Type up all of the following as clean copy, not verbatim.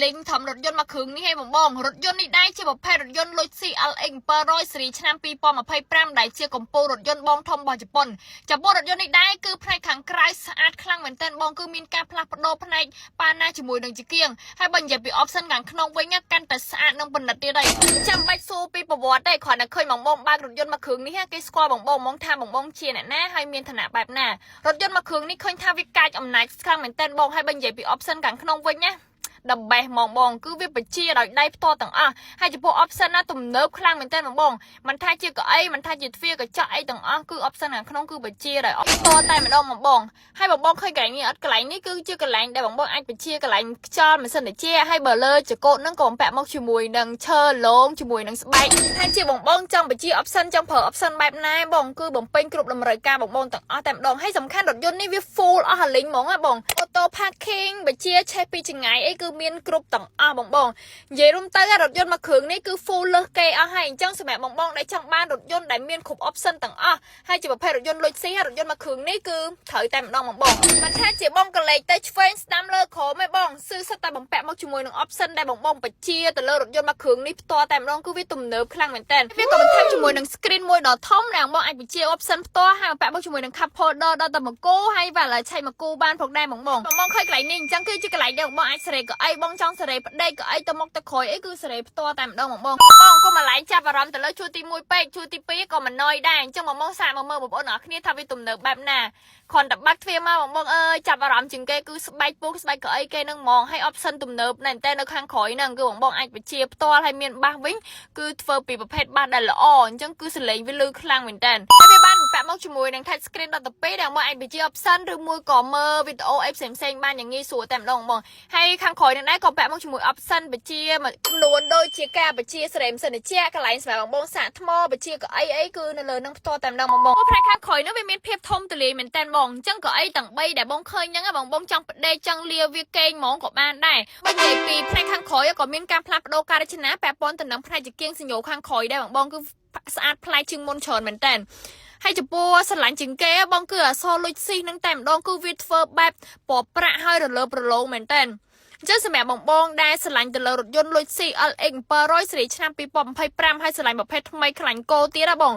លីងធំរថយន្តមួយគ្រឿងនេះឯងបងបងរថយន្តនេះដែរជាប្រភេទរថយន្ត Lexus LX 700ស៊េរីឆ្នាំ2025ដែលជាកម្ពូលរថយន្តបងធំរបស់ជប៉ុនចំពោះរថយន្តនេះដែរគឺផ្នែកខាងក្រៅស្អាតខ្លាំងមែនទែនបងគឺមានការផ្លាស់ប្ដូរផ្នែកប៉ាណាជាមួយនឹងចង្គៀងហើយបើនិយាយពី option ខាងក្នុងវិញណាកាន់តែស្អាតនិងពិនិត្យទៀតហើយចាំបាច់សួរពីប្រវត្តិទេគ្រាន់តែឃើញបងបងបើករថយន្តមួយគ្រឿងនេះគេស្គាល់បងបងហ្មងថាបងបងជាអ្នកណាហើយមានឋានៈបែបណារថយន្តមួយគ្រឿងនេះឃើញថាវាកាចអំណាចខ្លាំងមែនទែនបងហើយបើនិយាយពី option ខាងក្នុងវិញណា the best ហ្មងបងគឺវាបញ្ជាដោយដៃផ្ទាល់ទាំងអស់ហើយចំពោះ option ណាទំនើបខ្លាំងមែនទែនបងបងមិនថាជាកៅអីមិនថាជាទ្វារកញ្ចក់អីទាំងអស់គឺ option ខាងក្នុងគឺបញ្ជាដោយផ្ទាល់តែម្ដងបងបងហើយបងបងឃើញកន្លែងនេះអត់កន្លែងនេះគឺជាកន្លែងដែលបងបងអាចបញ្ជាកន្លែងខ្យល់ម៉ាស៊ីនត្រជាក់ហើយបើលើចកោតហ្នឹងក៏បំពាក់មកជាមួយនឹងឈើលងជាមួយនឹងស្បែកហើយជាបងបងចង់បញ្ជា option ចង់ប្រើ option បែបណាបងគឺបំពេញគ្រប់តម្រូវការបងបងទាំងអស់តែម្ដងហើយសំខាន់រថយន្តនេះវា full អស់អាលីងហ្មងណាបង auto parking បញ្ជាឆេះពីចង្ងាយអីគឺមានគ្រប់ទាំងអស់បងបងនិយាយរួមទៅរថយន្តមួយគ្រឿងនេះគឺ full លើសគេអស់ហើយអញ្ចឹងសម្រាប់បងបងដែលចង់បានរថយន្តដែលមានគ្រប់ option ទាំងអស់ហើយជាប្រភេទរថយន្តលុចស៊ីរថយន្តមួយគ្រឿងនេះគឺត្រូវតែម្ដងបងបងមិនថាជាបងកលេចទៅឆ្វេងស្ដាំលើក្រោមឯងបងស៊ឺសិតតែបំពាក់មកជាមួយនឹង option ដែលបងបងបញ្ជាទៅលើរថយន្តមួយគ្រឿងនេះផ្ទាល់តែម្ដងគឺវាទំនើបខ្លាំងមែនទែនវាក៏បន្ថែមជាមួយនឹង screen មួយដ៏ធំដែលបងអាចបញ្ជា option ផ្ទាល់ហើយបំពាក់មកជាមួយនឹង cup holder ដល់តែមួយគូហើយវ៉ាឡើយឆៃមួយគូបានផងដែរបងបងបងបងឃើញកន្លែងនេះអញ្ចឹងគឺជាកន្លែងដែលបងបងអាចសេរីកៅអីបងចង់សេរីផ្ដេកកៅអីទៅមុខទៅក្រោយអីគឺសេរីផ្ទាល់តែម្ដងបងបងបងក៏មកឡែងចាប់អារម្មណ៍ទៅលើជួរទី1ពេកជួរទី2ក៏មិនណយដែរអញ្ចឹងបងបងសាកមកមើលបងប្អូនអរគ្នាថាវាទំនើបបែបណាគ្រាន់តែបាត់ទ្វារមកបងបងអើយចាប់អារម្មណ៍ជាងគេគឺស្បែកពុះស្បែកកៅអីគេនឹងហ្មងហើយ option ទំនើបណែតែនៅខាងក្រោយហ្នឹងគឺបងបងអាចបញ្ជាផ្ទាល់ហើយមានបាសវិញគឺធ្វើពីប្រភេទបាសដែលល្អអញ្ចឹងគឺសលេងវាលឺខ្លាំងមែនតើហើយវាបានបំពាក់មកជាមួយនឹង touch screen 12ដែលមកអាចបញ្ជា option ឬមួយក៏មើលវីដេអូអីផ្សេងផ្សេងៗបានយ៉ាងងាយស្រួលតែម្ដងបងហើយខាងក្រោយនឹងដែរក៏ពាក់មកជាមួយ option បញ្ជាមួយចំនួនដូចជាការបញ្ជាសេរីម៉ាស៊ីនត្រជាក់កន្លែងសម្រាប់បងបងសាកថ្មបញ្ជាកៅអីអីគឺនៅលើនឹងផ្ទាល់តែម្ដងបងបងផ្នែកខាងក្រោយនោះវាមានភាពធំទូលាយមែនតើបងអញ្ចឹងកៅអីទាំង3ដែលបងឃើញហ្នឹងបងបងចង់ផ្ដេកចង់លាវាកេងហ្មងក៏បានដែរបើនិយាយពីផ្នែកខាងក្រោយក៏មានការផ្លាស់ប្ដូរការរចនាពាក់ព័ន្ធទៅនឹងផ្នែកចង្គៀងសញ្ញោខាងក្រោយដែរបងបងគឺស្អាតប្លែកជាងមុនច្រើនមែនតើហើយចំពោះស្រឡាញ់ជាងគេបងគឺអសលុចស៊ីនឹងតែម្ដងគឺវាធ្វើបែបពណ៌ប្រាក់ហើយរលើបរលោងមែនតើអញ្ចឹងសម្រាប់បងបងដែលស្រឡាញ់ទៅលើរថយន្ត Lexus LX 700ស៊េរីឆ្នាំ2025ហើយស្រឡាញ់ប្រភេទថ្មីខ្លាញ់គោទៀតណាបង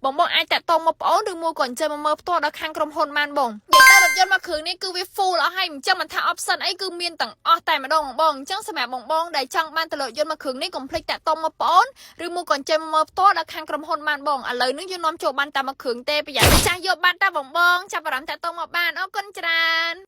បងបងអាចតាក់ទងមកប្អូនឬមួយក៏អញ្ជើញមកមើលផ្ទាល់ដល់ខាងក្រុមហ៊ុនបានបងនិយាយទៅរថយន្តមួយគ្រឿងនេះគឺវា full អស់ហើយអញ្ចឹងមិនថា option អីគឺមានទាំងអស់តែម្ដងបងបងអញ្ចឹងសម្រាប់បងបងដែលចង់បានទៅលើរថយន្តមួយគ្រឿងនេះកុំភ្លេចតាក់ទងមកប្អូនឬមួយក៏អញ្ជើញមកមើលផ្ទាល់ដល់ខាងក្រុមហ៊ុនបានបងឥឡូវនេះយើងនាំចូលបានតែមួយគ្រឿងទេប្រយ័ត្នចាស់យកបានតែបងបងចាប់អារម្មណ៍តាក់ទងមកបានអរគុណច្រើន។